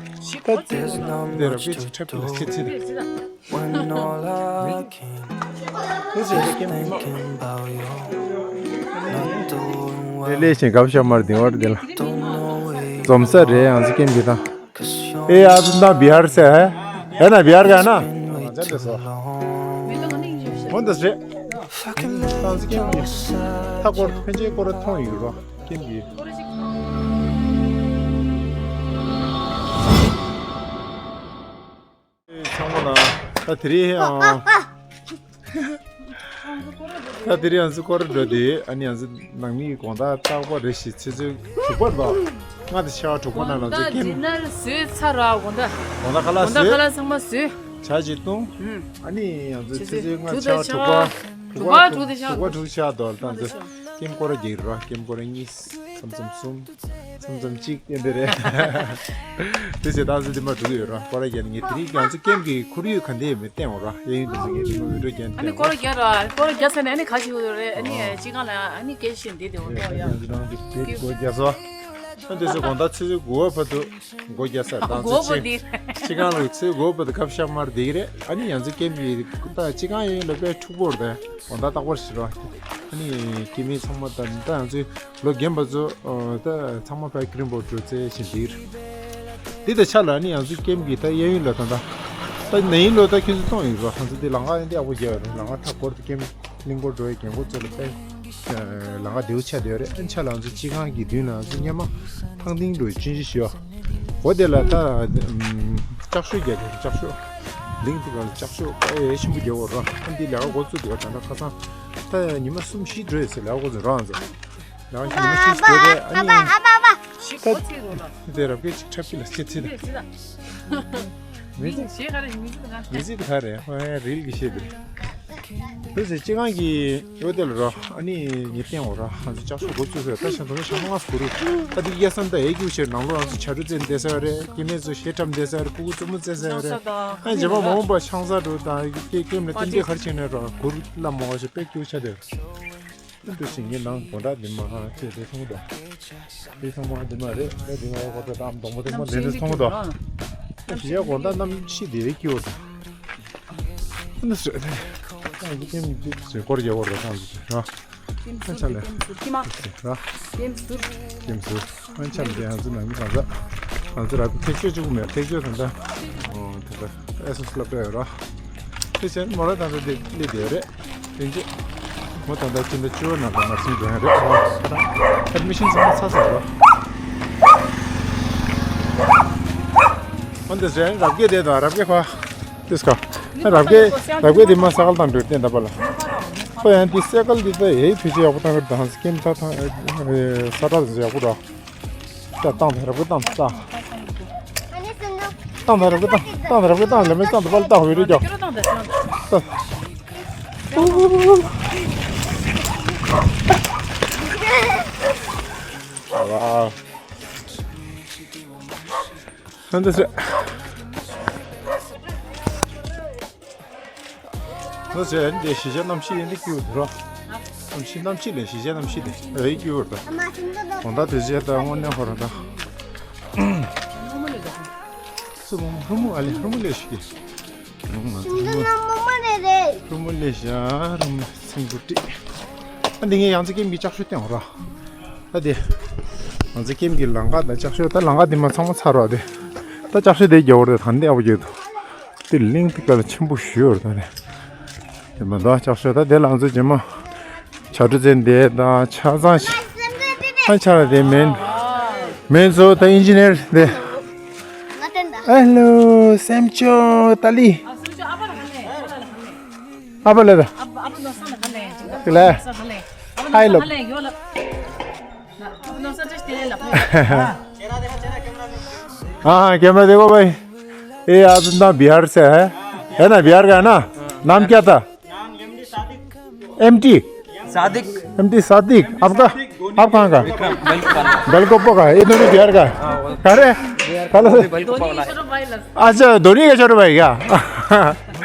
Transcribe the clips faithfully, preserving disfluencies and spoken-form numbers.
ད་དེ་རབ་ཀྱི་ཅིག་འཁྲབ་ཀྱི་ལ་ཁྱེད་ཚིག་རེད། ལས་ལས་ཞིང་སྐབས་ཤ་མར་དེང་བར་དེ་ལ་འཛོམས་ས་རེད། ཡང་ཚིག་ཀེམ་གྱི་དང་། ए आज ना बिहार से है, है ना? बिहार का है ना? འོན་ཏེ་རེད། ད་ཚིག་ཀེམ་གྱི་ཐག་སྐོར་ཕན་ཆད་སྐོར་མཐོང་ཡོད་རོགས། ཀེམ་གྱི། ཚང་མ་ལ་ད་དེ་རིང་ཨ། ད་དེ་རིང་ང་ཚོ་སྐོར་འགྲོ་དུས་ཨ་ནི་ང་ཚོ་ནང་མི་གི་དགོང་དག་རྟག་པར་རེ་ཞིག་ཆུ་ཚོད་དྲུག་པར་འགྲོ། ལྔ་དང་ཕྱེད་ཀ་དྲུག་པ་ནང་ལ་ང་ཚོ་ཀེམ། ཌི་ནར་བཟོས་ཚར་ར། དགོང་དག་དགོང་དག་ཁ་ལག་དགོང་དག་ཁ་བཟོས། ལག་ཚང་མ་བཟོས། ཇ་ཅིག་བཏུང་། ཨ་ནི་ང་ཚོ་ཆུ་ཚོད་ལྔ་ཕྱེད་ཀ་དྲུག་པ། དྲུག་པ་དྲུག་དང་ཕྱེད་ཀ། དྲུག་པ་དྲུག་ཕྱེད་ཀ་འགྲོ་ལ་ད་ང་ཚོ་ཀེམ་སྐོར་ར་རྒྱག་ར། ཀེམ་སྐོར་ར་གཉིས། མཚམས་མཚམས་གསུམ། མཚམས་མཚམས་གཅིག་ཡིན་པ་རེད། དེ་བྱས་ད་ཚོད་འདི་མ་འགྲོ་གི་ཡོད་ར། སྐོར་ར་རྒྱག་ནས་ངས་དེ་རིང་ང་ཚོ་ཀེམ་གྱི་ཁོར་ཡུག་ག་འདྲ་ཡོད་མེད་བསྟན་འོང་ར། གཡས་གཡོན་དེ་ཚོ་ངས་དེ་མ་བི་ཌིའོ་རྒྱག་ནས་ཨ་ནི་བསྟན་འོང་སྐོར་ར་ར། རྒྱག་ར། སྐོར་ར་རྒྱག་ཚར་ནས་ཨ་ནི་ག་ཞིག་ཡོད་རེད། ཨ་ནི་ཨེ། སྤྱི་ཁང་ལ་ཨ་ནི་སྐད་ཆ་བཤད་འདི་དེ་འོང་ཡོད་ཡ། ང་ཚོ་ནང་གི་དེ་སྒོ་རྒྱག་སོ། ཨ་དེ་ཚོ་དགོང་དག་ཆུ་ཚོད་དགུ་པ་བར་དུ་སྒོ་རྒྱག་ས་དང་། སྒོ་ཚོད་བར་ཆེ་དེ། སྤྱི་ཁང་ལ་ཆུ་ཚོད་དགུ་པ་བར་དུ་ཁ་ཤ་མར་བསྡད་ཀྱི་རེད། ཨ་ནི་ང་ཚོ་ཀེམ་གྱི་ད་སྤྱི་ཁང་གཡས་གཡོན་ལ་དཔེ་འཁྲུག་པོ་རེད། དགོང་དག་རྟག་པར་ཞིག་རོགས། ཨ་ནི་ཀེམ་མི་ཚང་མ་ད་ད་ང་ཚོའི་ལོ་རྒན་པ་ཚོ་ད་ཚང་མ་ཕ་གི་རིང་པོ་འགྲོ་རྩེ་ཞིག་འདིར། འདི་ད་ཆ་ལ་ཨ་ནི་ང་ཚོའི་ཀེམ་གྱི་ད་གཡས་གཡོན་ལ་ད་ད་ད་ནས་ཡིན་ལོ་ད་ཁྱོད་ཚོ་གཏོང་ཡིན་རོགས། ང་ཚོ་འདི་ལམ་ཁ་ཡང་འདི་ཡག་པོ་རྒྱག་ཡོད་རེད། ལམ་ཁ་མཐའ་སྐོར་དུ་ཀེམ་གླིང་སྐོར་འགྲོ་བའི་རྒན་འཁོགས་ཚོ་ལ་དཔེ་ལམ་ཁ་བདེ་པོ་ཆགས་བསྡད་ཡོད་རེད། ཨ་ནི་ཆ་ལ་ང་ཚོའི་སྤྱི་ཁང་གི་མདུན་ལ་ང་ཚོ་སྔོན་མ་ཐང་སྟེང་འགྲོ་བའི་ཆུ་འཇིག་ཞུ་བ། འོ་དེ་ལ་ད་ལྕགས་ཤོག་རྒྱག་གི་རེད། ལྕགས་ཤོག་གླིང་དེ་ག་ལ་ལྕགས་ཤོག་དཔེ་ཆེན་པོ་རྒྱག་གི་རེད། ཨ་འདི་ལས་ཀ་འགོ་བཙུགས་འདུག་བ། ད་ལྟ་ཁ་སང་ད་ཉི་མ་གསུམ་བཞི་འགྲོ་ཡོད་ཟེར། ལས་ཀ་འགོ་བཙུགས་རང་ཚོ་ལས་ཀ་ཉི་མ་བཞི་བཞི་འགྲོ་རེད། ཨ་ནི་ད་དེ་རབ་རྒྱས་ཅིག་འཁྲབ་ཀྱི་ལ་ཁྱེད་ཚེ་ད། མི་ཚེ་ག་རེ། མི་ཚེ་ག་རེ། ཨ་རིལ་གྱི་ཤེས་དེ། དེ་ཚེ་སྤྱི་ཁང་གི་ཡོད་དེ་ལ་རོ། ཨ་ནི་ངས་བསྟན་འོ་ར། ང་ཚོ་ལྕགས་ཤོག་འགོ་བཙུགས་ཟེར། ད་ཤ་དོ་ཤ་མ་སྐུ་རུ། ད་དེ་རྒྱ་སམ་ད་ཨེ་ཀྱུ་ཆེར་ནང་ལོ་ང་ཚོ་བྱ་རུ་བཙན་བསྡད་ས་རེད། སྐྱེ་དམན་ཚོ་ཤེ་ཁྲམ་བསྡད་ས་རེད། ཕྲུ་གུ་བཙུན་མོ་བཙན་ས་རེད། ཨ་རྗེས་མ་མ་འོངས་པ་ཆང་ས་འགྲོ་དང་ཀེ་ཀེམ་ལ་ཏིན་ཏི་ཧར་ཆེ་ནས་རོ། གུར་བླ་མ་བ་ཞེ་དཔེ་སྐྱུ་ཆ་དེ། ཏིན་ཏི་ཞིང་གི་ནང་དགོང་དག་འདི་མ་ཧ་ཁྱེད་དེ་མཐོང་དོ། དེ་ཚང་མ་འདི་མ་རེད། ཨེ་འདི་མ་ཡོད་པ་དང་སྡོང་པོ་དེ་མ་འདི་འདི་མཐོང་དོ། ཨེ་ཞི་ཡ་དགོང་དག་གནམ་གཤིས་དེ་སྐྱིད་པོ་དང་། ཨ་ནི་སོས་དེ། ཨ་འདི་ཀེམ་འདི་སོས་སྐོར་རྒྱག་པ་རེད། ཐང་འདི་ར། ཀེམ་ཨ་ཆ་ལས། ཀེམ་ཟུར་ཀེམ་མ། ར། ཀེམ་ཟུར། ཀེམ་ཟུར། ཨ་ཆ་ལས་ང་ཚོ་ནང་གི་ང་ཚོ། ང་ཚོ་ར་ཐེག་ཆོས་གཅིག་པུ་མེད། ཐེག་ཆོས་དང་ད། ཨོ་དེ་ད་ཨེ་སོ་སི་ལབ་པ་ཡོད་ར། དེ་བྱས་མོ་ར་ད་ལྟ་དེ་སླེབས་བསྡད་རེད། དེ་རྗེས་མོ་ད་ལྟ་ཕྱི་ཟླ་བཅུ་པ་ནང་ལ་ངར་སེང་འགྲོ་ཡ་རེད། ཨ་ད་ཨེ་མི་ཤན་ཚང་མ་ཚར་ཚར་རོ། ཨོ་འདི་ཟེར་རབ་རྒྱས་དེ་དང་རབ་རྒྱས་ཁ་དེས་ཁ་རབ་རྒྱས་རབ་རྒྱས་དེ་མ་ས་གལ་དང་འགྲོ་བསྟན་ད་པ་ལ། ཁོ་ཡང་དེ་ས་གལ་དེ་ད་ཧེ་ཕི་ཅི་ཡག་པོ་བཏང་གི་དང་སྐེམ་ཐ་ཐང་ས་ཁྲ་དེ་ཡག་པོ་ར། ད་བཏང་ད་རབ་གི་བཏང་ད། བཏང་ད་རབ་གི་བཏང་། བཏང་ད་རབ་གི་བཏང་། ལམ་མེ་བཏང་ད་པ་ལ་བཏང་བའི་རེད་ཀྱང་། ཨ་ཧན་ད་སེ། ང་ཚོས་འདི་གཞིས་ཆགས་རྣམ་ཤེས་ཡིན་འདི་སྐྱིད་པོ་འདུག་ར། རྣམ་ཤེས་རྣམ་ཤེས་ལས་གཞིས་ཆགས་རྣམ་ཤེས་དེ་ཨེ་སྐྱིད་པོ་རེད་ད། གང་ལྟར་དེ་རྗེས་ད་དངོས་གནས་ཧོ་ར་ད། སུ་མོ་ཧུ་མུ་ཨ་ལེ་ཧུ་མུ་ལས་ཤིག་གི། ཧུ་མུ་ལས་ཧུ་མུ་ལས་ཤ་རུ་མུ་སིང་གུ་ཏི། ཨ་འདི་ངས་ཡང་ཚེ་ཀེམ་གི་ལྕགས་ཤོག་བསྟན་འོ་ར། ད་དེ། ང་ཚེ་ཀེམ་གི་ལམ་ཁ་དང་ལྕགས་ཤོག་ད་ལམ་ཁ་འདི་མ་ཚང་མ་ཚར་བ་དེ། ད་ལྕགས་ཤོག་དེ་རྒྱ་བོར་དེ་ཐང་དེ་ཨ་བོ་རྒྱ་དུ། དེ་གླིང་དེ་ག་ལ་ཆེན་པོ་ཞུ་ཡོད་རེད་ད་ནི། དེ་མ་གཏོགས་ལྕགས་ཤོག་ད་དེ་ལ་ང་ཚོ་རྗེས་མ་བྱ་སྒྲོ་རྩེ་འདེད་དང་ཆ་ཚང་ཞིག་ཨ་ཆ་ལ་དེ་མེན་མེན་ཚོ་ད་ཨིན་ཇི་ནེར་དེ། ཧེ་ལོ་སེམས་ཆོ་ཏ་ལི། ཨ་པ་ལེ་ད། ལེ། ཧའི་ལོ། हाँ, कैमरा देखो भाई। ये आप ना बिहार से है, है ना? बिहार का है ना? नाम क्या था? एमटी। सादिक। एमटी सादिक। आपका? आप कहाँ का? विक्रम, बलकोपा। बलकोपा का है। ये दोनों बिहार का है। हाँ, वो कहाँ रहे? बिहार का, हेलो। वो भी बलकोपा वाला है। अच्छा, धोनी का छोटा भाई क्या?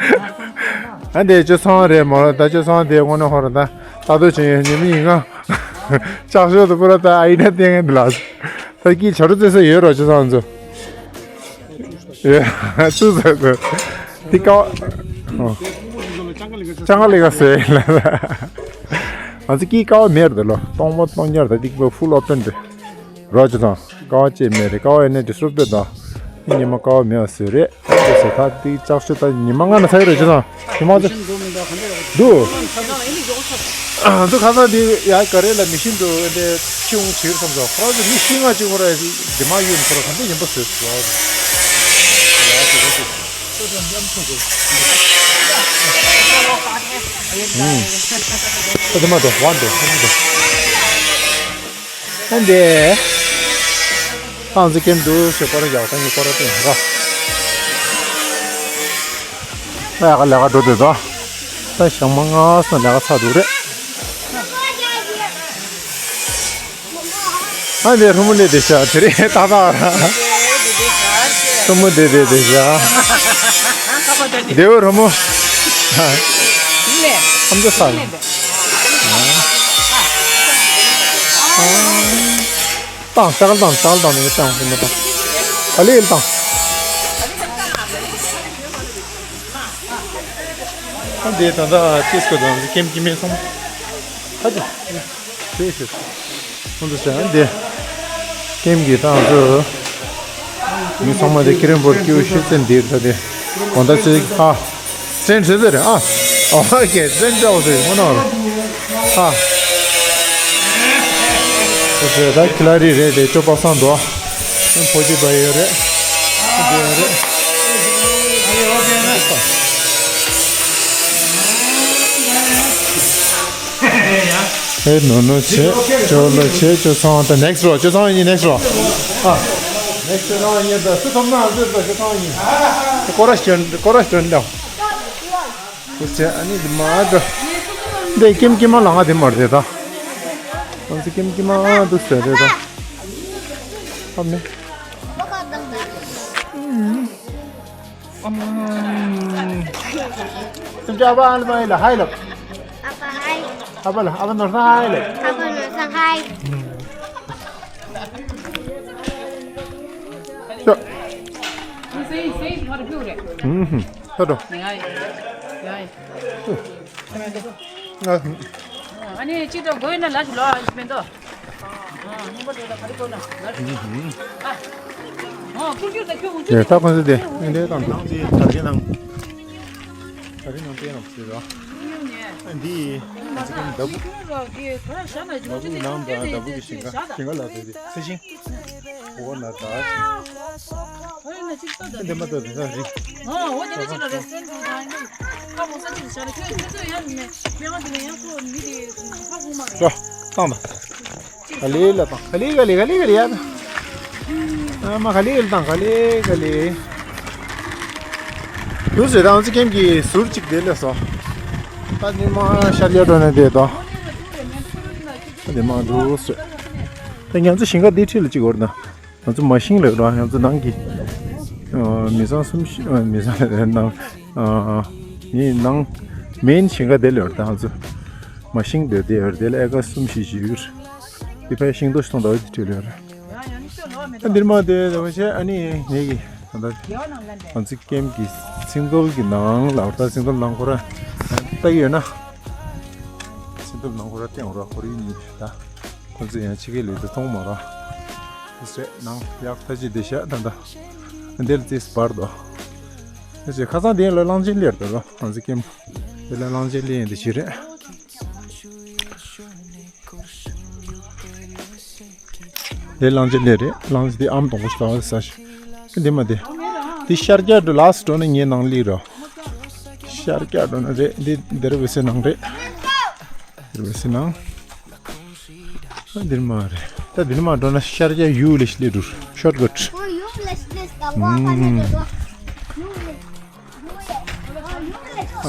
हाँ, दे, जो सॉन्ग रे, मोर, ता जो सॉन्ग दे, वो ना हो रहा था। ད་དུང་ཅི་ཡིན་ཉི་མ་ཡིན་ང་། ལྕགས་ཤོག་ཏུ་པུ་ར་ད་ཨ་ཡིན་ན་ཏེ་ངན་འདི་ལ། ད་ཀི་བྱ་རུ་ཙེ་ས་ཡོད་རོ་ཅི་སང་ཚོ། ཡ། སུ་ཟེར་དགོས། འདི་ཀ་བ། ཨོ། ལྕང་ག་ལི་ག་ཟེར་ལ། ང་ཚོ་ཀི་ཀ་བ་མེར་དུ་ལོ། སྟོང་པ་སྟོང་ཉར་དང་འདི་ཀ་ཕུལ་ཨོ་པན་རེད། རོ་ཅི་དང་ཀ་བ་ཅེ་མེ་རེད། ཀ་བ་ཡ་ནས་དེ་སུབ་པེ་དང་། ཉི་མ་ཀ་བ་མེ་བ་ཟེར་རེད། དེ་ཟེར་ད་དེ་ལྕགས་ཤོད་ད་ཉི་མ་ལྔ་ན་ཚ་གི་རེད་ཅི་དང་། ཉི་མ་ཚ། འདུག་ཨ་ཚོ་ཁ་སང་དེ་ཡ་ག་རེ་ལ་མི་ཤིན་འདུག་འདི་ཁྱི་འོང་བྱེད་བསམ་སོང་། ཁོ་རང་ཚོ་མི་ཤིན་ང་ཅི་ཁོ་ར་དེ་མ་ཡོད་ཁོ་ར་ག་འདི་ཡིན་པ་ཟེར་སོང་། ཨུམ། ད་དེ་མ་འདུག་ཝན་འདུག་ཝན་འདུག་ཨ་འདི། ཏང་ཙི་ཀེམ་འདུག་ཞེས་སྐོར་ར་རྒྱག་ཐང་གི་སྐོར་ར་སྟེང་ར། ད་ཡག་ལས་ཀ་འགྲོ་འདུག་ད། ད་ཞག་མ་ལྔ་སོང་ལས་ཀ་ཚར་འདུག་རེད། ཨ་འདི་ཧྲོ་མོ་ལས་དེ་ཤ་དེ་རེད་ཏག་ཏག་ར། ཧྲོ་མོ་དེ་དེ་དེ་ཤ། དེ་བོ་ཧྲོ་མོ། ཨམ་ཅོ་ས། བཏང་ཤག་ལ་བཏང་ཤག་ལ་བཏང་ནས་བཏང་ཁོ་མ་བཏང་། ག་ལེ་ཡིན་བཏང་། ཨ་འདི་ད་ལྟ་ཅིས་ཀོ་དང་ཀེམ་ཀི་མེ་སོང་། ཧ་ཅི། དེ་ཤེས། ཁོང་ཚོ་ཟེར་ཨ་འདི། ཀེམ་གི་བཏང་ཚོ། མི་ཚང་མ་དེ་ཀི་རེན་བོར་ཀིའུ་ཤེས་ཚེ་འདིར་ད་དེ། གོང་ད་ཚེ་ཧ། ཙན་ཟེར་ཟེར་ཨ། ཨོ་ཁེ་ཙན་ཅའོ་ཟེར་མོ་ནོར། ཧ། ཟེར་ད་ཁི་ལ་རི་རེད་དེ་ཅོ་པ་སང་འདུག་ཕོ་ཅི་པ་ཡོད་རེད། འདི་ཡོད་རེད། ཧེ་ནོ་ནོ་ཆེ། ཅོ་ལོ་ཆེ། ཅོ་སང་ད་ནེགསི་རོ། ཅོ་སང་ཡིན་ནེགསི་རོ། ཨ། ནེགསི་རོ་ཡིན་ད་སུ་ཐོབ་ན་སུ་ད་ཅོ་སང་ཡིན། ཀོ་ར་ཤན་ཀོ་ར་ཤན་ད། ཁུ་ཚེ་ཨ་ནི་འདི་མ་འགྲོ། འདི་ཀེམ་ཀེ་མ་ལ་ང་འདི་མར་དེ་ད། ང་ཚོ་ཀེམ་ཀེ་མ་འདུག་ཟེར་རེད་ད། ཨ་མེ། སེམས་ཅན་ཨ་ཕ་ཨ་ལ་མ་ཨི་ལ་ཧའི་ལབ། ཨ་ཕ་ཧའི། ཨ་ཕ་ལ་ཨ་ཕ་ནོར་སང་ཧའི་ལབ། ཨ་ཕ་ནོར་སང་ཧའི། ཤོ། ཧུམ་ཧུམ། ཧ་འགྲོ། ཡ་ཡ། ཨ་ནི་ཅི་ཏོ་གོ་ཡིན་ན་ལ་ཞིག་ལོ་ཨ་ཞིག་མེད་དོ། ཨ་ནི་པ་ཏོ་ད་ག་རེ་གོ་ན་ལ་ཞིག་ཨ། ཨ་ཁུར་ཁུར་ད་ཁྱོད་འུ་ཅི་ཡ་ད་ཁོང་ཚོ་དེ་ཨེ་འདྲའི་དང་དུ་ནང་དེ་ག་རེ་ནང་། ག་རེ་ནང་དེ་ནང་ཟེར་རོ། ཨ་འདི་ཨ་ཙི་ཀེམ་ལྡབ། ལྡབ་ནང་དང་ལྡབ་གི་ཞིང་ཁ་ཞིང་ཁ་ལ་ཟེར་དེ་ཚེ་ཤིང་། འོ་ན་ད་ཅི། འདི་མ་ཏོ་དེ་ཚ་རི། ཨོ་འོ་དེ་ནི་ཅི་ལ་རེ་སེན་དུ་དང་ཁ་མོ་ས་ཅི་ལ་ཤ་རེ་ཁྱོད་ཁྱོད་ཚོ་ཡང་མེ་མེ་ང་དེ་ནས་ཡང་ཁོ་མི་དེ་ཁ་ཁུག་མ་རེད། ཤོ་བཏང་དང་། ག་ལེ་ལ་བཏང་ག་ལེ་ག་ལེ་ག་ལེ་ག་ལེ་ཡ། ཨ་མ་ག་ལེ་ག་ལེ་བཏང་ག་ལེ་ག་ལེ། དུ་ཟེར་དང་ཚི་ཀེམ་གྱི་ཟུར་གཅིག་དེ་ལས་སོ། ད་ཉི་མ་ཤར་ཡ་འགྲོ་ནས་བསྡད་དོ། ད་ཉི་མ་འགྲོ་ཟེར། ད་ང་ཚོ་ཞིང་ཁ་འདི་འཁྲིས་ལ་གཅིག་བོར་ན། ང་ཚོ་མ་ཤིང་ལ་ར་ང་ཚོ་ནང་གི། ཨ་མི་ཚང་གསུམ་བཞི་ཨ་མི་ཚང་ལ་ནང་། ཨ་ནི་ནང་མེན་ཞིང་ཁ་དེ་ལ་ཡོད་ད་ང་ཚོ། མ་ཤིང་དེ་དེ་ཡོད་དེ་ལ་ཨེ་ཀར་གསུམ་བཞི་བཞི་ཡོད། དེ་ཕའི་ཤིང་ཏོག་ཤིང་ཏོག་འདྲ་བོ་དེ་འཁྲིས་ལ་ཡོད་རེད། ད་འདིར་མ་དེ་དེ་བ་ཤེ་ཨ་ནི་ངེད་ཀྱི་ད་ལྟ་ང་ཚོ་ཀེམ་གྱི་སིང་གལ་གྱི་ནང་ལ་ད་སིང་གལ་ནང་ཁོ་ར་ལྟ་གི་ཡོད་ན། སིང་གལ་ནང་ཁོ་ར་སྟེང་ར་ཁོར་ཡུག་གཉིས་ད་ཁོ་ཚོ་ཡང་ཕྱི་གའི་ལས་དེ་མཐོང་མ་ར་ཟེ་ནང་ཡག་ཐ་ཅི་དེ་ཤ་ད་ད་འདིར་ཙིས་བར་དོ་ཟེ་ཁ་སང་དེ་ལ་གླང་ཆེན་ལེར་དོ་ལ་ང་ཚོ་ཀེམ་དེ་ལ་གླང་ཆེན་ལེ་ཡིན་དེ་ཤི་རེད། དེ་གླང་ཆེན་ལེ་རེད། གླང་ཆེན་དེ་ཨམ་དང་པོ་ཞིག་ལ་ཟ་ཞིག་འདི་མ་དེ། འདི་ཤར་རྒྱག་འགྲོ་ལགས་སུ་འགྲོ་ན་ངའི་ནང་ལི་རོ། ཤར་རྒྱག་འགྲོ་ན་རེད་འདི་འདིར་བེ་སེ་ནང་རེད། འདིར་བེ་སེ་ནང་། འདིར་མ་རེད། ད་འདིར་མ་འགྲོ་ན་ཤར་རྒྱག་ཡུ་ལེ་ཤི་ལི་རུ་ཤོར་གོ་ཊི།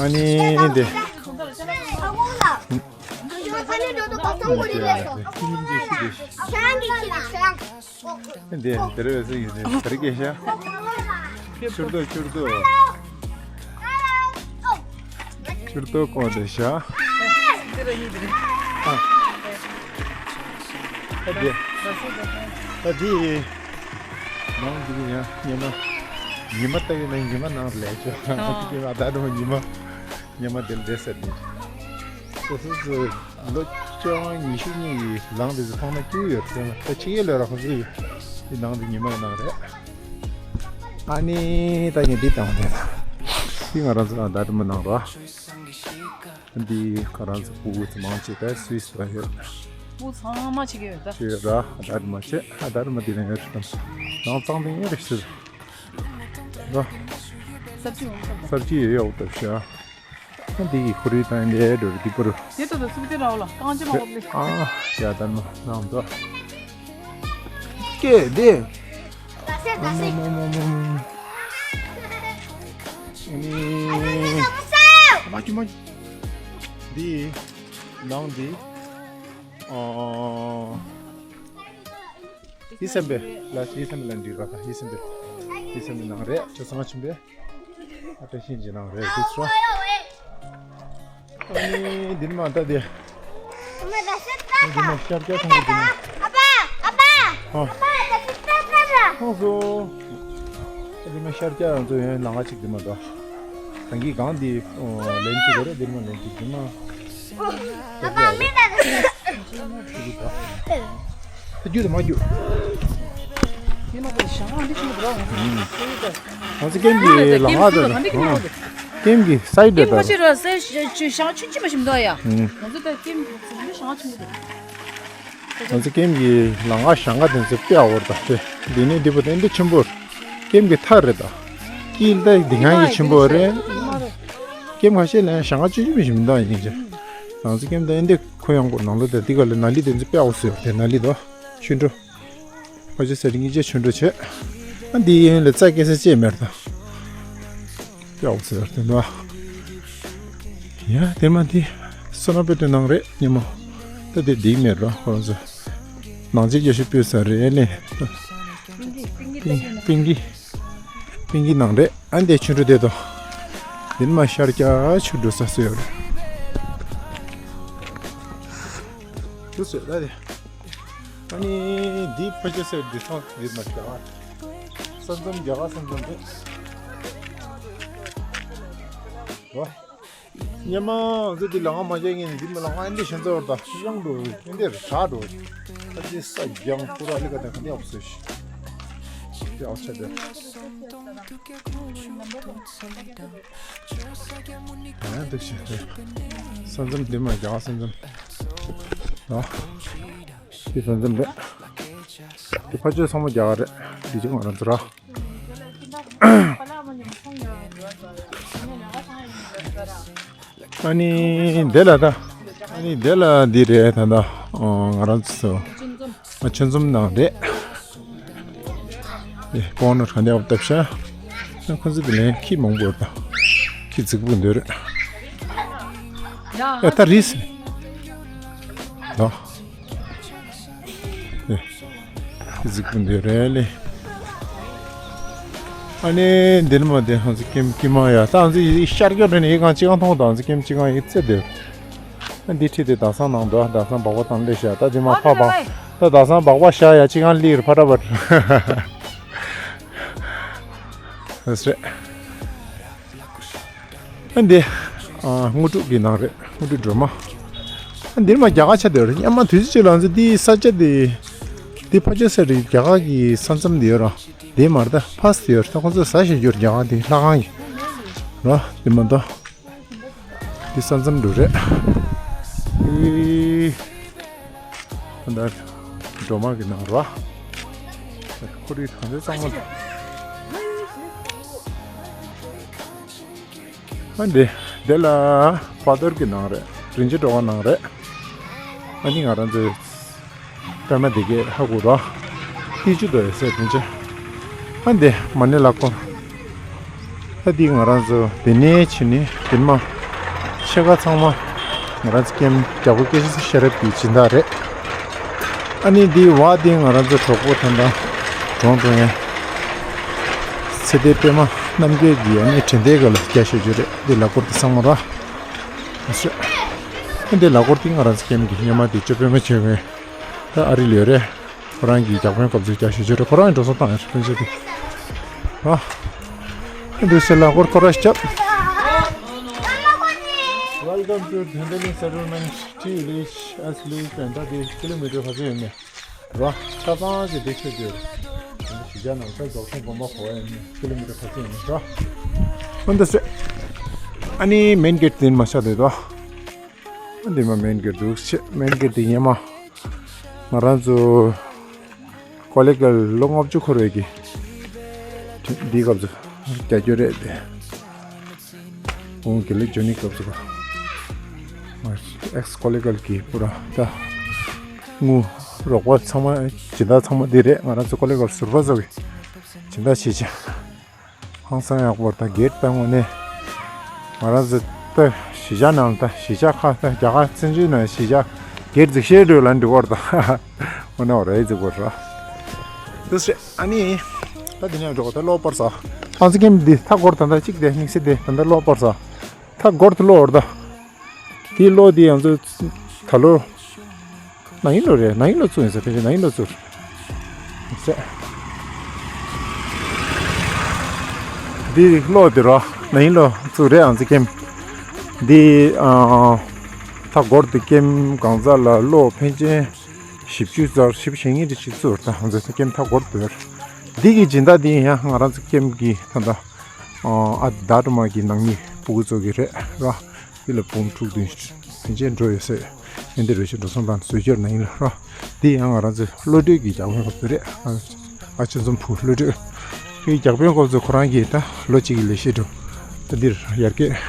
ཨ་ནི་འདི། འདི་དེར་བས་སུ་ཡིན་ཟེར་ག་རེ་སྐད་ཤ། ཆུར་ཏོ་ཆུར་ཏོ། ཆུར་ཏོ་གོང་དེ་ཤ། ཨ། ཨ་འདི། ཨ་འདི། ནང་འདི་ཡང་ཉེ་མ། ཉི་མ་ལྟ་བུ་ན་ཉི་མ་ནང་ལས་ཆོག་ཨ་ད་དུང་ཉི་མ་ཉི་མ་དེ་འདྲ་ཟེར་ནས། སོ་སོ་ཚོ་ལོ་བཅོ་ལྔ་ཉི་ཤུ་གཉིས་ཀྱི་ལང་དེ་ཚོ་ཐོག་མ་སྐྱུག་ཡོད་དེ་ད་ཕྱི་རྒྱལ་ལ་ར་ཁོ་ཚོ་ཡོད་དེ་ནང་དེ་ཉི་མ་ནང་རེད། ཨ་ནི་ད་ཉི་འདི་དང་དེ་ན་དེ་ང་རང་ཚོ་ཨ་ད་དུང་མ་ནང་ར། འདི་ཁ་རང་ཚོ་ཕྲུ་གུ་ཚོ་མང་ཆེ་ག་སུད་སི་ལ་ཡོད། ཕྲུ་གུ་ཚང་མ་ཆེ་གི་ཡོད་ད། ཆེ་ཡོད་ར་ཨ་ད་དུང་མ་ཆེ་ཨ་ད་དུང་མ་དེ་ན་ཡོད་དམ། ནང་གཙང་དེ་ཡོད་རེད་ཟེར། ར། གསར་བརྗེ་ཡོད་ཡོད་ད་ཤ། ཨ་འདི་གི་ཁོར་ཡུག་དང་འདི་འགྲོ་རུ་འདི་པོ་རུ། དེ་ལྟ་དུ་སུབ་ཏེ་ར་འོ་ལ་རྐང་རྗེས་མ་འོ་ལེ། ཨ་ཡ་ད་ནོ་ནང་དུ། ཀེ་དེ། ཨ་མོ་མོ་མོ་མོ། ཨ་ནི། མ་ཅུ་མ་ཅུ། འདི། ནང་འདི། ཨ། ཧི་སེམ་པེ། ལ་ཧི་སེམ་པེ་ལ་འདི་ར་ཧི་སེམ་པེ། ཧི་སེམ་པེ་ནང་རེད་ཅོ་ཚང་ཆུམ་པེ། ཨ་ཏི་ཤིན་ཇི་ནང་རེད་འདུག་སོ། ཨ་ནི་འདི་ནི་མ་ད་དེ། འདི་ནི་ཤར་སྐྱ་ཐང་གི་འདི་ནི། ཨ་ཨ་ཨ་ཨ་ཨ་ཨ་ཨ་ཨ། ཨ་འདི་ནི་ཤར་སྐྱ་རང་ཚོ་ཡོད་ནང་ང་ཅིག་འདི་མ་ད། གང་གི་གང་འདི་ལན་གཅིག་གོ་རེད་འདི་མ་ལན་གཅིག་འདི་མ། ཨ་ཨ་མི་ད། རྒྱུ་དང་མ་རྒྱུ། ང་ཚོ་ཀེམ་གྱི་ལམ་ཁ་དེ་ལ་ཀེམ་གྱི་སའི་ཌི་དེ་ལ། ཀེམ་ཆེ་ར་སའི་ཞང་ཆུན་ཆི་མ་ཞིམ་འདུག་ཡ། ང་ཚོ་ད་ཀེམ་ཞང་ཆུན་འདུག་ང་ཚོ་ཀེམ་གྱི་ལམ་ཁ་ཞང་ཁ་དེ་ཚོ་དཔེ་ཨ་བོར་དང་དེ་འདི་ནས་འདི་པོ་དེ་འདི་ཆེན་པོ་རེད། ཀེམ་གྱི་མཐའ་རེད་དང་། དཀྱིལ་ད་འདི་ང་གི་ཆེན་པོ་རེད། ཀེམ་ཁ་ཤས་ལ་ཞང་ཁ་ཆུན་ཆུན་མ་ཞིམ་འདུག་ཡིན་ཅེ། ང་ཚོ་ཀེམ་དེ་འདི་ཁོ་ཡང་པོ་ནང་ལོ་དེ་འདི་ག་ལ་ན་ལི་དེ་ཚོ་དཔེ་ཨ་བོ་ཟེར་དེ་ན་ལི་དོ། ཆུན་འགྲོ། ཕ་ཆུ་ཟེར་གཉིས་ཆ་ཆུང་འགྲོ་བྱེད། ཨ་འདི་ཡིན་ལ་རྩྭ་སྐྱེ་ས་ཅེས་མེར་དང་། ཡག་ཟེར་དེ་འདྲ། ཡ་དེ་མ་དེ་སོ་ན་པེ་ཏོ་ནང་རེད་ཉི་མ། ད་དེ་འདི་མེར་རོ་ཁོ་རང་ཚོ། ནང་ཆེ་རྒྱ་ཤོད་པོད་ས་རེད་ལེ། པིང་གི། པིང་གི་ནང་རེད་ཨ་འདི་ཆུང་འགྲོ་དེ་དོ། དེ་མ་ཤར་རྒྱ་ཆུ་འགྲོ་ས་སོ་ཡོད་རེད། ཆུ་སོད་ད་དེ། ཨ་ནི་འདི་ཕ་ཆེ་སེ་འདི་ཚང་འདི་མ་རྒྱ་གར། ས་མཚམས་རྒྱ་གར་ས་མཚམས་རེད། ཉི་མ་འདི་འདི་ལ་ང་མ་བྱས་ངས་འདི་མ་ལ་ང་འདི་ཞེན་ཚོར་དང་ཤི་ཡང་འགྲོ་འདི་འདིར་གྲག་འགྲོ། ཨ་ཙི་ས་ཡང་ཁུ་ར་ལི་ཀ་དང་ག་ནི་ཨོབ་སོ་ཤི། འདི་ཨོབ་ཆ་དེ། ཨ་འདི་ཤེས་དེ། ས་མཚམས་འདི་མ་རྒྱ་གར་ས་མཚམས། ཨ། དེ་ས་མཚམས་རེད། དེ་ཕ་ཆོས་ཚང་མ་རྒྱ་གར་རེད། དེ་ཅིག་ང་རང་ཚོ་ར། ཨ་ནི་དེ་ལ་ད། ཨ་ནི་དེ་ལ་འདི་རེད་ད་ད། ང་རང་ཚོ། ང་ཆུ་འཛོམས་ནང་རེད། ཨེ་ཀོང་ནོར་ག་འདྲ་བཏབ་ཤག་ཁོ་ཚོ་དེ་ལན་ཁྱི་མང་པོ་དང་། ཁྱི་རྫིག་པོ་འདོད་རེད། ཨེ་ད་རིས། ད། ཨེ་ཁྱི་རྫིག་པོ་འདོད་རེད་ལེ། ཨ་ནི་འདིར་མ་དེ་ཧང་ཚི་ཀེམ་ཀི་མ་ཡ་ད་ཧང་ཚི་ཡི་ཤར་གྱོ་རེ་ནི་ཡི་གང་ཅི་གང་མཐོང་དང་ཧང་ཚི་ཀེམ་ཅི་གང་ཡི་རྩེ་དེ། འདི་ཁྲིད་དེ་དག་སང་ནང་འགྲོ་དག་སང་སྦག་པ་བཏང་ལེ་ཤ་ད་དེ་མ་ཕ་བ་ད་དག་སང་སྦག་པ་ཤ་ཡ་ཅི་གང་ལིར་ཕ་ཏ་བར། ཨ་འདི་དངོས་གྲུབ་ཀྱི་ནང་རེད། དངོས་གྲུབ་སྒྲོལ་མ། ཨ་འདིར་མ་རྒྱ་གར་ཆ་དེ་རེད་སྙམ་མ་དུས་ཚོད་ཅིག་ལ་ང་ཚོ་འདི་ས་ཆ་དེ་འདི་ཕ་ཆོས་ས་རེད་རྒྱ་གར་གྱི་ས་མཚམས་དེ་ཡོད་ར་དེ་མ་རེད་ད་ཕ་སི་དེ་ཡོད་རེད་ད་ཁོང་ཚོ་ས་ཞིག་ཡོད་རྒྱ་གར་དེ་ལྷ་ཁང་ཡིན་ར་དེ་མ་རེད་ད། འདི་ས་མཚམས་འདྲ་རེད། ཨི། ད་སྒྲོལ་མ་གི་ནང་རོ། ཁོར་ཡུག་དང་འདི་གཙང་མ། ཨ་འདི་འདི་ལ་དཔལ་རྡོར་གི་ནང་རེད། རིན་ཆེན་སྒྲོལ་མ་ནང་རེད། ཨ་ནི་ང་རང་ཚོའི། པད་མ་དེ་གས་ཧ་གོ་རོ། ཏི་ཅུ་དོ་ཡ་སེ་དེ་ཅེ། ཨ་འདི་མ་ཎི་ལ་ཀོ། ད་འདི་ང་རང་ཚོ་དེ་ནས་ཕྱི་ནས་དེ་མ། ཕྱེད་ཀ་ཚང་མ། ང་རང་ཚོ་ཀེམ་རྒྱ་སྒོ་སྐད་ཆ་ཤེས་རབ་ཀྱི་སྦྱིན་བདག་རེད། ཨ་ནི་འདི་བ་འདི་ང་རང་ཚོ་གྲོགས་པོ་ད་ལྟ་གྲོངས་འགྲོ་ཡན། ཚེ་འདས་པད་མ་རྣམ་རྒྱལ་གྱི་ཨ་ནི་དྲན་རྟེན་ག་ལ་རྒྱ་ཤོད་རྒྱུ་རེད་འདི་ལ་ཀོ་དེ་ཚང་མ་ར། ཨ་འདི་ལ་ཀོ་འདི་ང་རང་ཚོ་ཀེམ་གྱི་སྙེ་མ་འདི་ཅོ་པད་མ་བྱེད་མཁན། ད་ཨ་རི་ལོས་རེད། ཁོ་རང་གི་རྒྱག་ཕན་སྐབས་སུ་རྒྱག་ཤེས་ཆོས་རེད་ཁོ་རང་གི་འགྲོ་སོང་བཏང་ཡོད་ཕན་ཆད་དེ། ཨ། འདུག་སེ་ལ་སྐོར་སྐོར་ར་ཞབས། Welcome to Dhendali settlement, T village, S village, and that is kilometer ཁ་ཚོད་ཡོད་མེད་རོ། ཆ་ཚང་ཅིག་འདི་ཆོད་དེ། གཞིས་ཆགས་ནང་ས་རྫོགས་ཆེན་དགོན་པ་གོ་ཡ་ཡོད་མེད་ཀི་ལོ་མི་ཊར་ཁ་ཚོད་ཡོད་མེད་རོ། འོན་ཏེ་སེ། ཨ་ནི་མེན་གེ་ཊི་དེ་མ་ཤ་དེ་དོ། འདི་མ་མེན་གེ་ཊི་འདུག་ཤེ། མེན་གེ་ཊི་དེ་ཉེ་མ་ང་རང་ཚོ་ཀོ་ལེ་གལ་ལོ་ལྔ་བཅུ་འཁོར་བའི་གི་འདིའི་སྐབས་སུ་རྒྱ་སྐྱོར་རེད་དེ། ཁོང་གི་ལེགས་འཇོན་ནི་སྐབས་སུ་ཨེག་སི་ཀོ་ལེ་གལ་གི་པུ་ར་ད་དངུལ་རོགས་པ་ཚང་མ་སྦྱིན་བདག་ཚང་མ་འདི་རེད། ང་རང་ཚོ་ཀོ་ལེ་གལ་ཟུར་པ་ཚོ་གི་སྦྱིན་བདག་བྱེད་ཅིང་། ཧང་སང་ཡག་པོ་དང་སྒེར་བཏང་བ་ནས་ང་རང་ཚོ་ད་གཞིས་ཆགས་ནང་ད་གཞིས་ཆགས་ཁག་ད་རྒྱ་གར་བཙན་བྱོལ་ནང་གཞིས་ཆགས་སྒེར་འཛུགས་བཤད་འགྲོ་ལ་འགྲོ་བར་ད་འོ་ན་རེ་འཛུགས་པར་ར། དུ་ཞེ་ཨ་ནི་ད་དེ་ནས་འགྲོ་ད་གློ་བར་ས་ཨང་ཙི་ཀེམ་འདི་ཐ་སྐོར་ད་ད་གཅིག་དེ་དམིགས་བསལ་དེ་ད་ད་གློ་བར་ས་ཐ་སྐོར་དུ་གློ་བར་ད། དེའི་གློག་དེ་ང་ཚོ་ད་ལོ་ན་ཡིན་ལོ་རེད། ན་ཡིན་ལོ་བཙུགས་ཡིན་ས། ཕལ་ཆེར་ན་ཡིན་ལོ་བཙུགས་ཟེར། འདི་གློག་དེ་རོ་ན་ཡིན་ལོ་བཙུགས་རེད། ཨང་ཙི་ཀེམ་འདི་ཨ་ཐ་སྐོར་དེ་ཀེམ་གང་ཚ་ལ་གློག་ཕན་ཆེན་བཞི་བཅུ་ཙམ་བཞི་བཅུ་ཞེ་གཉིས་དེ་ཅིག་བཙུགས་རེད། ད་ང་ཚོ་ཀེམ་ཐ་སྐོར་དེ་རེད། འདི་གི་སྦྱིན་བདག་འདི་ཡིན་ཡང་ང་རང་ཚོ་ཀེམ་གི་ད་ལྟ་ཨ་ད་དྲ་མ་གི་ནང་མི་སྤུ་གུ་ཚོ་གི་རེད་རོ། འདི་ལ་འབུམ་དྲུག་བདུན་ཕན་ཆད་འགྲོ་ཡོད་ཟེར། ཨེ་འདི་རེ་ཞིག་འགྲོ་སོང་དང་བཟོས་སྦྱོར་ན་ཡིན་ལ་རོ། འདི་ཡང་ང་རང་ཚོའི་བློ་གྲོས་ཀྱི་རྒྱག་ཕན་སྐབས་སུ་རེད། ཨ་ཅེ་འཛོམས་ཕུ་བློ་གྲོས་ཀྱི་རྒྱག་ཕན་སྐབས་སུ་ཁོ་རང་གིས་ད་ལོ་གཅིག་གི་ལས་བྱེད་འགྲོ། ད་འདིར་ཡར་རྒྱས།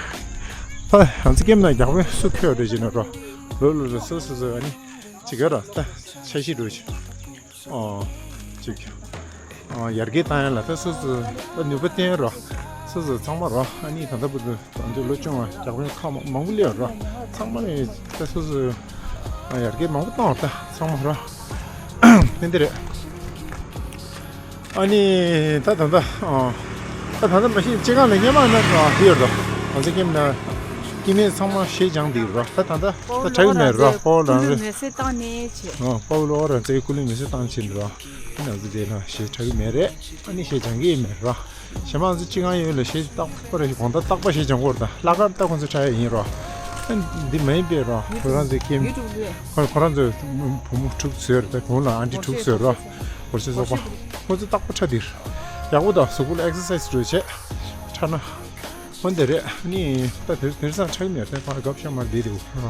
ད་ང་ཚོ་ཀེམ་ནང་རྒྱག་ཕན་སུ་ཁྱོད་རེ་བྱེད་ན་རོ། ལོ་ལོ་རེ་སོ་སོ་སོ་ཨ་ནི་ཅི་ག་ར་ད་འཆར་གཞི་འགྲོ་བྱེད། ཨོ། ཅིག་ཨོ་ཡར་རྒྱས་བཏང་ཡ་ལ་ད་སོ་སོ་ད་ནུས་པ་བཏོན་རོགས། སོ་སོ་ཚང་མ་རོགས། ཨ་ནི་ད་ལྟ་བུ་དུ་ང་ཚོའི་ལོ་ཆུང་བ་རྒྱག་མཁན་ཁག་མང་པོ་སླེབས་རོགས། ཚང་མ་ནས་ད་སོ་སོ་ཡར་རྒྱས་མང་པོ་བཏང་བ་ད་ཚང་མ་རོགས། ཨེ་འདི་རེད། ཨ་ནི་ད་ད་ད་ཨ་ད་ད་ད་མ་ཤེས་ཅི་གང་ལ་སྙན་མ་ན་ཨ་འདི་ཡོད་རོགས། ང་ཚོ་ཀེམ་ན་ཀི་མེད་ཚང་མ་ཞེས་སྦྱངས་འདི་རོགས། ད་ད་ད་ད་དྲག་གི་མེད་རོགས། ཧོ་རང་རེད། མེ་སེ་བཏང་ནས་ཆེ། ཨོ་པའུ་ལོ་རང་ཚོའི་སྐུ་ལུས་མེ་སེ་བཏང་ཕྱིན་འགྲོ། ཨ་ནི་ང་ཚོ་དེ་ལ་ཞེ་དྲག་གི་མེད་རེད། ཨ་ནི་ཞེ་སྦྱང་གི་ཡོད་མེད་རོ། ཞེ་མ་ང་ཚོ་སྤྱི་ཁང་ཡོད་ལ་ཞེ་རྟག་པ་རེ་དགོང་དག་རྟག་པ་ཞེ་སྦྱང་གི་ཡོད་རེད། ད་ལྷག་དཀར་ད་ཁོང་ཚོ་ཁྲ་ཡ་ཡིན་རོ། ཨ་འདི་མ་ཡིན་པས་རོ། ཁོ་རང་ཚོའི་ཀེམ་ཁོ་ཁོ་རང་ཚོའི་བུ་མོ་དྲུག་བཟོས་རེད། ད་གོང་ལ་ཨན་ཊི་དྲུག་བཟོས་རོ། སྒོར་ཆེ་སོགས་པ་ཁོ་ཚོ་རྟག་པ་ཁྲ་འདིར་ཡག་པོ་དང་གཟུགས་པོ་ལ་ཨེག་སར་སའི་སི་འགྲོ་བྱས་ཁྲ་ན། འོན་ཏེ་རེད། ཨ་ནི་ད་དེར་དེར་སང་ཆགས་ཀྱི་མེད་པས་ཕར་སྐབས་ཤ་མར་བསྡད་འདུག་ཨ།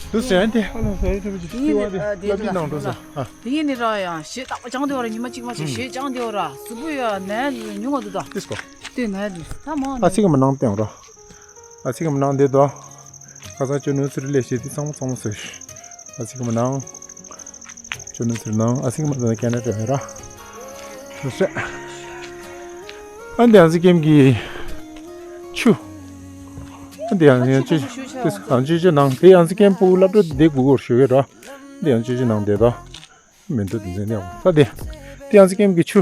འདུག་ཟེར་ཨ་ནི་དེ་ཨ་ལོ་ཟེར་ཡོད་དེ་ཅི་ཡོད་དེ་ཨ་བསླབ་ཁྲིད་གནང་འགྲོ་ས་ཨ། དེ་ཡིན་ནི་ར་ཡང་ཞེ་ཏག་ཅང་དེ་བ་ར་ཉི་མ་གཅིག་མ་ཅིག་ཞེ་ཅང་དེ་བ་ར་གཟུགས་པོ་ཡ་ནས་ཉུང་བ་འདུག་ད། ཏིས་ཀོ། ལྟོས་ན་ཡ་འདུག་ད་མ་ཨ་ཚིག་གི་མ་གནང་སྟེང་ར། ཨ་ཚིག་གི་མ་གནང་དེ་དོ། ཁ་སང་ཅོ་ནུ་ཚུར་ལས་བྱེད་དེ་ཚང་མ་ཚང་མ་ཟེར། ཨ་ཚིག་གི་མ་གནང་། ཅོ་ནུ་ཚུར་གནང་ཨ་ཚིག་གི་མ་གནང་ཁྱེད་ན་དྲན་ར། ཨ་འདི་ཨང་ཙི་ཀེམ་གྱི་ཆུ། ཨ་འདི་ཨང་ཙི་ཀེམ་ཆུ་ཆུ་ཆུ་ཆུ་ཨང་ཙི་ཆུ་ནང་དེ་ཨང་ཙི་ཀེམ་པུ་སློབ་གྲྭ་དེ་གུ་གུར་ཞུ་གི་ར། འདི་ཨང་ཙི་ཆུ་ནང་དེ་དོ། མི་འདུག་དེ་འཛིན་ཡག་པོ་ད་དེ། དེ་ཨང་ཙི་ཀེམ་གྱི་ཆུ།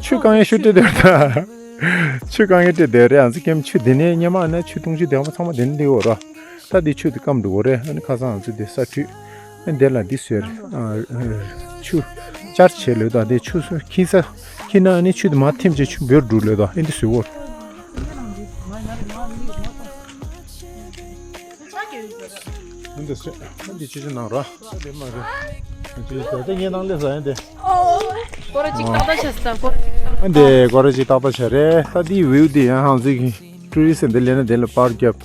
ཆུ་གང་ཡང་ཤུ་སྤྲད་དེ་ད། ཆུ་གང་ཡང་སྤྲད་དེ་རེད། ཨང་ཙི་ཀེམ་ཆུ་དེ་ནས་སྙེ་མ་ནས་ཆུ་འཐུང་ཆུ་དེ་ཚང་མ་དེ་ནས་འདི་འོ་ར། ད་འདི་ཆུ་དེ་སྐམ་འགྲོ་གོ་རེད། ཨ་ནི་ཁ་སང་ང་ཚོ་འདི་ས་བཀྲུས། ཨ་འདི་ལ་འདི་བཟོས་རེད། ཨ་ཆུ་ཅར་བྱས་ལོས་དང་འདི་ཆུ་སུ་ཁྱི་ས་ཁྱི་ན་ཨ་ནི་ཆུ་དེ་མ་ཐིམ་བྱས་ཆུ་འབོལ་འགྲོ་ལོས་དང་ཨ་འདི་བཟོས་གོ། འདི་བཟོས་འདི་ཆུ་ཆུ་ནང་ར་འདི་མ་རེད། འདི་ད་ལྟ་ངའི་ནང་ལས་ཟ་ཡིན་ཏེ། སྐོར་ར་གཅིག་ཏག་ཏག་བྱས་ས་སྐོར་ར་གཅིག་ཏག་ཏག་ཨ་འདི་སྐོར་ར་གཅིག་ཏག་ཏག་བྱས་རེད། ད་འདི་བིའུ་འདི་ཡང་ཧང་ཟིག་གི་ཊུ་རི་སི་འདི་ལས་ན་འདི་ལ་པར་རྒྱབ་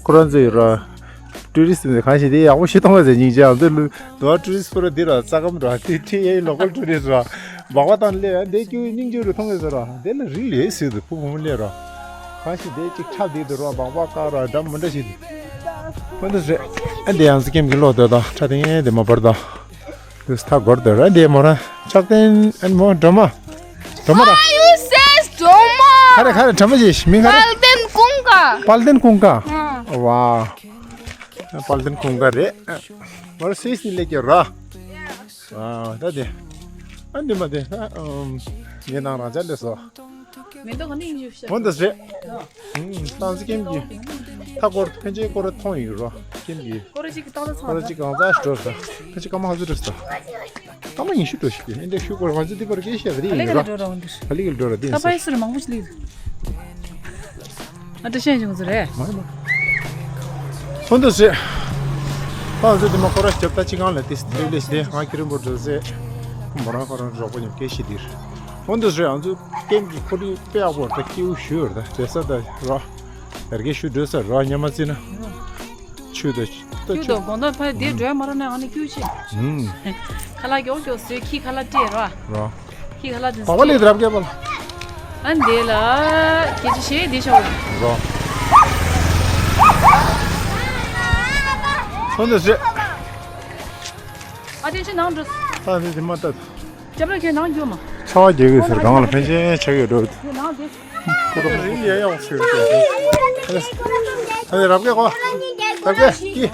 ཁོ་རང་ཚོ་ཡོད་ར། ཊུ་རི་སི་འདི་གང་ཞིག་འདི་ཡག་པོ་ཞིག་མཐོང་བ་ཟེར་སྙིང་རྗེ་ཨ་འདི་ལུ་དུ་བ་ཊུ་རི་སི་པུ་ར་འདི་ར་རྩ་སྐམ་ར་དེ་ཁྲི་ཡའི་ལོ་ཀལ་ཊུ་རི་སི་ར་སྦག་སྦག་དང་ལས་འདི་ཀྱུ་སྙིང་རྗེ་རུ་མཐོང་བས་ཟེར་ར་འདི་ལ་རིག་ལས་ཟེར་དུ་ཕུ་བུ་མོ་ལས་ར། གང་ཞིག་དེ་གཅིག་ཁྲབ་དེ་དུ་རོ་སྦག་སྦག་ཀ་རོ་འདྲ་མི་འདྲ་ཞིག་འོ་འདི་རེད། ཨ་འདི་ཡང་སི་ཀེམ་གི་ལོ་དོ་དང་ཁྲ་དེ་ངས་དེ་མ་བར་དང་། དུ་ས་ཐག་སྒོར་དོ་ར་འདི་མོ་ར་ཆག་སྟེང་ཨ་མོ་འགྲོ་མ། འགྲོ་མ་ར། Why you says འགྲོ་མ། ཁ་རེ་ཁ་རེ་འགྲོ་མ་ཞེས་མིང་ཁ་རེ། དཔལ་ལྡན་ཀུན་དགའ། དཔལ་ལྡན་ཀུན་དགའ། ཨ། ཝ། དཔལ་ལྡན་ཀུན་དགའ་རེད། མོ་ར་སུད་སི་ནས་སླེབས་ཀྱི་ར། ཨ་ད་དེ། ཨ་འདི་མ་དེ་ཨ་ཨམ་ངའི་ནང་རང་ཅག་སླེབས་སོ། མེ་ཏོག་ག་ནས་ཡིན་ཞུ་ཤག་འོ་འདི་རེད། ཨུམ་ཨང་ཙི་ཀེམ་གྱི་ཐ་སྐོར་ཕན་ཆད་སྐོར་མཐོང་ཡོད་རོ། ཀེམ་གྱི་སྐོར་གཅིག་གི་ཏག་ཏག་ཚང་སྐོར་གཅིག་གང་ཙག་ཞིག་འགྲོ་ས། ཕན་ཆད་སྐར་མ་ཧ་ཟུ་འགྲོ་ས། སྐར་མ་ཉི་ཤུ་འགྲོ་ཞིག་གི་ཨེ་འདྲ་ཤུ་སྐོར་ང་ཚོ་འདི་པར་སྐད་བཤད་པ་རེད་ཡིན་ར། ག་ལེ་ག་ལེ་འགྲོ་ར་འོང་འདིར། ག་ལེ་ག་ལེ་འགྲོ་ར་འདི་ད་ཕ་ཡི་སུ་རེ་མང་པོ་ཞིག་ལེགས། ཨ་ད་ཤེས་བྱུང་ཚོ་རེད། མ་རེད་མ། ཧོན་དུ་ཟེ། ད་ང་ཚོ་འདི་མ་ཁོ་ར་རྒྱབ་ད་ཅི་གང་ལ་ཏིས་ཏི་ལེ་ཞི་དེ་ང་ཁྱི་རིན་པོ་འགྲོ་ཟེ། མོ་རང་ཁོ་རང་རོགས་པ་ཉམས་སྐད་ཤི་འདིར། ཧོན་དུ་ཟེ་ང་ཚོ་ཀེམ་གི་ཁོ་རི་དཔེ་ཡག་པོ་རེད་ད་སྐྱིའུ་ཞུ་ཡོད་རེད་ད་བྱེད་ས་ད་ར། ཡར་རྒྱས་ཞུ་འགྲོ་ས་ར་ཉམས་མ་རྩིས་ན། ཆུ་དང་། ད་ཁྱོད་ཆུ། དང་དགོང་དག་ཕ་དེ་འགྲོ་ཡ་མ་ར་ན་ཨ་ནི་ཁྱོད་ཆེ། ཨུམ། ཁ་ལག་མགྱོགས་མགྱོགས་བཟོས་ཁྱི་ཁ་ལག་སྤྲད་ར། ར། ཁྱི་ཁ་ལག་དེ་བཟོས། བ་ལི་དྲབ་སྐལ་པ་ལ། ཨ་འདི་ལ། ཁྱེད་ཀྱི་ཞེ་འདི་ཤོག་ར། ཐོན་དུ་ཞེ། ཨ་དེ་ཆུ་ནང་འགྲོ། ད་འདི་དེ་མ་ལྟ། ཅབ་ར་ཁྱོད་ནང་རྒྱུ་མ། ཆ་བ་རྒྱག་གི་ཟེར་གང་ལ་ཕན་ཆེན་ཆགས་ཡོད་འགྲོ། ཁྱོད་ནང་དེ། ཁོ་རང་ཡ་ཡ་བ་ཟེར་གི། ཨ་ནི་རབ་གེ་གོ། རབ་གེ་ཀི།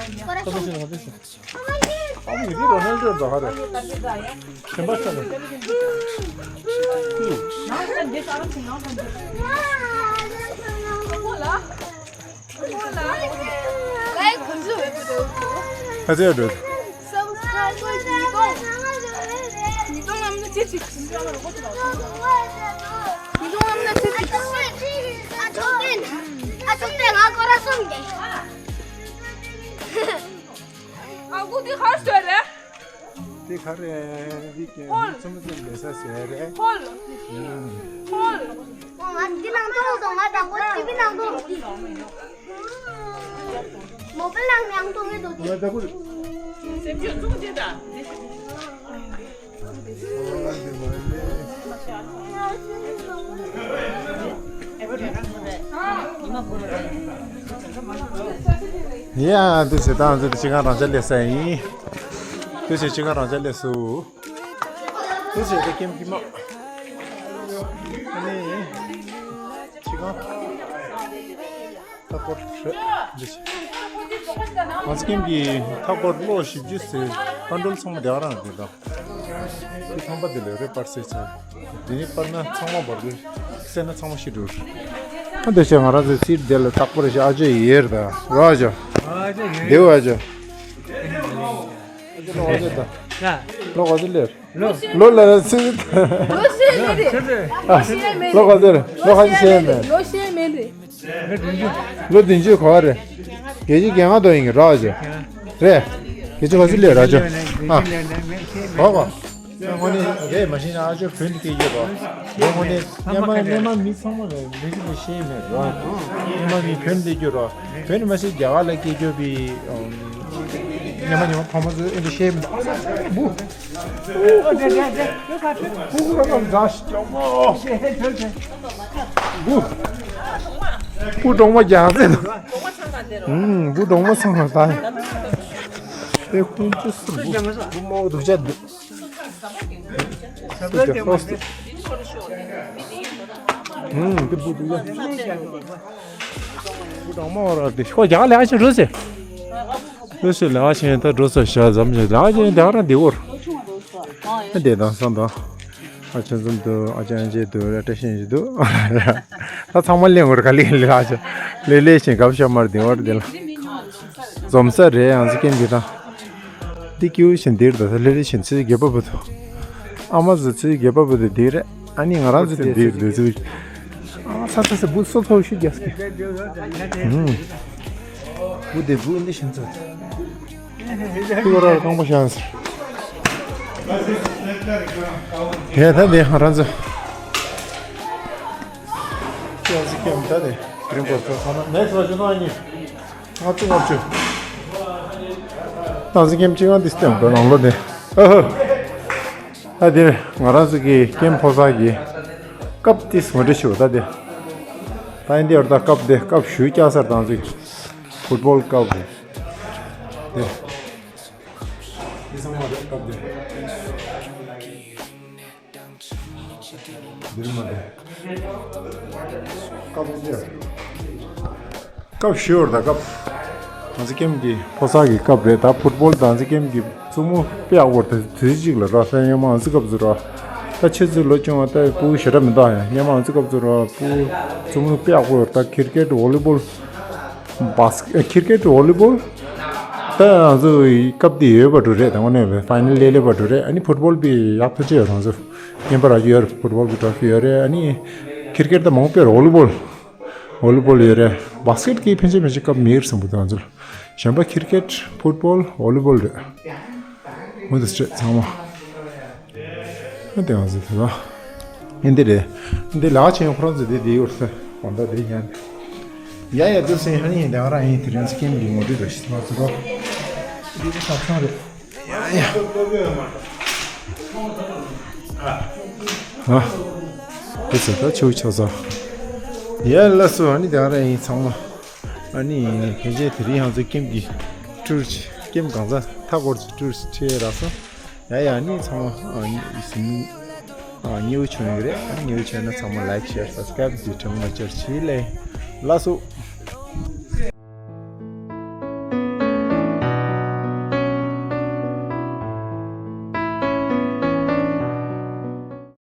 ཨ་མི་འདི་རོ་ཧན་ཅོར་འདྲ་ཧ་རེ། ཁྱིམ་པ་ཆ་ནས། ཨ་ཙི་ཡ་འགྲོ། ཉིས་སྟོང་ཉིས་སྟོང་ལམ་ན་ཚེ་གཅིག་ཉིས་སྟོང་ལམ་ན་ཚེ་གཅིག་ཨ་ཅོག་ཏེ་ན། ཨ་ཅོག་ཏེ་ང་སྐོར་ར་སོང་གི། ཨ་ཁུ་འདི་ག་རེ་ཟེར་རེད། འདི་ག་རེ་འདི་ཀྱི་ཧོལ། ཚོམ་ཚོམ་ལས་ས་ཟེར་རེད། ཧོལ། ཧོལ། ང་འདི་ནང་དུ་སོང་ང་དང་པོ་ཏི་བི་ནང་དུ། མོ་པལ་ནང་ཡང་དུ་ངེ་དུ། ང་ད་ཁུ། སེམས་ཅན་ཚོང་ཅེ་ད། ཡ་འདི་ཟེར་ད་ང་ཚོ་འདི་ཅི་གང་རང་ཅག་སླེབས་ས་ཡིན། འདི་ཟེར་ཅི་གང་རང་ཅག་སླེབས་སོ། འདི་ཟེར་ད་ཀེམ་ཀི་མ། ཨ་ནི། ཅི་གང་། མཐའ་འཁོར་ཧྲ། འདི་ང་ཚོ་ཀེམ་གི་མཐའ་འཁོར་ལོ་བཞི་བཅུ་ཟེར་ཀ་འགྲོལ་ཚང་མ་བདེ་བ་རང་རེད་ད། འདི་ཁང་པ་འདི་ལས་རེད་པར་སེ་ཚ། འདི་ནི་པར་ན་ཚང་མ་བར་དུ་སེ་ན་ཚང་མ་ཤི་འགྲོ། ཨ་འདི་ཆ་ང་རང་ཚོའི་སིར་དེ་ལ་རྟག་པར་ཤི་ཨ་ཅོ་ཡེར་ད་ར་ཨ་ཅོ། བདེ་བ་ཨ་ཅོ། ཨ་ཅོ་ལོ་ཨ་ཅོ་ད། ལོ་ག་ཚོད་ལེར། ལོ་ལ་ཚིག་ལོ་ཤེས་མེད་རེད། ལོ་ག་ཚོད་རེད། ལོ་ག་ཚོད་ཤེས་མེད། ལོ་ཤེས་མེད་རེད། ལོ་བདུན་ཅུ་ག་བ་རེད། བརྒྱད་ཅུ་གྱ་ལྔ་དོ་ཡིན་གྱི་ར་ཨ་ཅོ། རེད། བརྒྱད་ཅུ་ག་ཚོད་ལེར་ར་ཨ་ཅོ། ཨ། གོ་གོ། དངོས་གནས་རེད་མ་གཞི་ན་ཨ་ཅོ་བོད་འདི་སྐད་རྒྱུ་རོ། དེ་དངོས་གནས་སྔོན་མ་སྔོན་མ་མི་ཚང་མ་ལ་མི་ཚེ་ལ་ཤེས་མེད་རོ། སྔོན་མ་མི་བོད་འདི་རྒྱུ་རོ། བོད་མ་ཤེས་རྒྱ་གར་ལ་སྐད་རྒྱུ་བི། སྔོན་མ་སྔོན་མ་ཕ་མ་ཚོ་ཨེ་འདི་ཤེས་མེད་ཨ་ས་ས་བུ། བུ་གུ་ར་ཀམ་ཛ་ཤི་ཀྱོག་མོ། བུ། བུ་གྲོག་མ་རྒྱག་ཟེར་ནོ། ཨུམ། བུ་གྲོག་མ་ཚང་མ་ད། དེ་ཁུངས་ཅི་སུ་བུ། བུ་མོ་དུ་ཅད་འདུག་ཨུམ། དེ་བུ་དུ་ཅད། བུ་གྲོག་མ་བར་དེ་ཁོ་རྒྱག་ལེ་ཨ་ཆེན་རུ་ཟེར། ལོ་ཤེས་ལ་ཨ་ཆེན་ད་འགྲོ་ས་ཤ་ཟམ་ཞིག་ལ་ཨ་ཆེན་དེ་ག་རང་དེ་འོར། ཨ་དེ་དང་སང་དང་། ཨ་ཆེན་ཙམ་དུ་ཨ་ཅང་ཅེ་དུ་ར་བཀྲ་ཤིས་ཤིག་དུ། ད་ཚང་མ་ལེན་འོར་ག་ལེ་ལེ་ཨ་ཆེན། ལེ་ལེ་ཞིང་གབ་ཤ་མར་དེ་འོར་དེ་ལ། འཛོམས་ས་རེད་ཡང་ཚིག་ཀེམ་གྱི་དང་། འདི་སྐྱེའུ་ཞིང་འདིར་ད་ལེ་ལེ་ཞིང་ཚིག་རྒྱབ་པ་བུ་དུ། ཨ་མ་ཟི་ཚིག་རྒྱབ་པ་བུ་དུ་འདི་རེད། ཨ་ནི་ང་རང་ཚོ་དེ་འདིར་འདི་ཚོ། ཨ་ས་ས་ས་བུ་སོ་ཐོ་ཤི་རྒྱག་སྐྱེ། ཨུམ། བུ་དེ་བུ་འདི་ཤིན་ཚོད། ཁྱི་གོ་ར་རྐང་པ་ཤང་ཟེར། དེ་ད་དེ་ང་རང་ཚོ། ཅི་ཡང་ཟིག་ཀྱང་ད་དེ་རིང་པོ་ཚོ་ཁོ་ན་ནེག་སི་ལ་ཅི་ནོ་ཨ་ནི། ལྔ་བཅུ་ལྔ་བཅུ། ཏང་སི་ཀེམ་ཅི་གང་ཏིས་ཏེམ་པོ་ནང་ལོ་ནས། ཨ་ཧོ། ད་འདིར་ང་རང་ཚོ་གི་ཀེམ་ཕོ་གསར་གྱི་ཀབ་ཏིས་ངོ་སྤྲོད་ཞུ་ད་འདི། ད་འདི་འོར་ད་ཀབ་འདི་ཀབ་ཞུ་སྐྱ་སར་ཏང་སི་ཕུཊ་བོལ་ཀབ་འདི། འདི་ཚང་མ་རེད་ཀབ་འདི། འདིར་མ་རེད། ཀབ་འདི། ཀབ་ཞུ་བར་ད་ཀབ། ང་ཚོ་ཀེམ་གྱི་ཕོ་གསར་གྱི་ཀབ་རེད་ད་ཕུཊ་བོལ་ད་ང་ཚོ་ཀེམ་གྱི་བཙུན་མོ་དཔེ་ཡག་པོ་རེད་དུས་གཅིག་ལ་ར་ས་སྔོན་མ་ང་ཚོ་ཀབ་ཚོ་ར། ད་ཁྱེད་ཚོའི་ལོ་ཆུང་བ་ད་སྤུ་གུ་ཞེ་དྲག་མི་འདུག་ཡ་སྔོན་མ་ང་ཚོ་ཀབ་ཚོ་ར་སྤུ་གུ་བཙུན་མོ་དཔེ་ཡག་པོ་རེད་ད་ཁིར་ཀེཊ་ཝོ་ལི་བོལ། བཱས་ཁིར་ཀེཊ་ཝོ་ལི་བོལ། ད་ང་ཚོ་སྐབས་དེ་ཡོད་པ་འགྲོ་རེད། དང་པོ་ནས་ཕའི་ནལ་ལེ་ལེ་བ་འགྲོ་རེད། ཨ་ནི་ཕུཊ་བོལ་པི་ཡག་ཐུགས་ཆེ་ཡོད། ང་ཚོ་རྔན་པ་རག་རྒྱུ་ཡོད་རེད། ཕུཊ་བོལ་པི་ཊོ་ཕི་ཡོད་རེད། ཨ་ནི་ཁིར་ཀེཊ་ད་མང་པོ་ཡོད་རེད། ཝོ་ལི་བོལ། ཝོ་ལི་བོལ་ཡོད་རེད། བྷ་སི་ཀེཊ་གི་ཕན་ཆད་ཕན་ཆད་སྐབས་མེད་རེད་བསམ་གི་འདུག་ང་ཚོ་ལ། གཞན་པ་ཁིར་ཀེཊ་ཕུཊ་བོལ་ཝོ་ལི་བོལ་རེད། མུ་མཐུད་ཚང་མ། ཨ་དེ་ང་ཚོ་དེ་ལ། ཨིན་དེ་རེད། ཨིན་དེ་ལག་ཆེན་ཁོ་རང་ཚོ་དེ་དེ་ཡོད་ས་གོང་ད་དེ་ཡང་། ཡ་ཡ་དུ་སེ་ཧ་ནི་ཡིན་དེ་ང་རང་ཡིན་དེ་རིང་སྐྱེམས་ཀྱི་ངོ་སྤྲོད་དུ་ཞིག་མ་ཚོ་རོ། དེ་ས་ཚང་རེད། ཡ་ཡ། ཨ། དེ་ཚོ་ད་ཆུ་ཆ་ས། ཡ་ལ་སོ་ཧ་ནི་དེ་ང་རང་ཡིན་ཚང་མ། ཨ་ནི་ཕལ་ཆེར་དེ་རིང་ང་ཚོ་སྐྱེམས་ཀྱི་ཊུར་ཅིག་སྐྱེམས་གང་ས་མཐའ་སྐོར་གྱི་ཊུར་ཅིག་ཁྲིད་རག་སོང་། ཡ་ཡ་ཨ་ནི་ཚང་མ་ཨ་ནི་ཟིན་ཨ་ཉེའུ་ཆུང་ཡོད་རེད། ཨ་ཉེའུ་ཆུང་ན་ཚང་མ་ལའིཀ་ཤེར་སབ་སི་ཀ་རའིབ་དེ་དྲན་མ་བརྗེད་རོགས་གྱིས་ལེ། ལགས་སོ།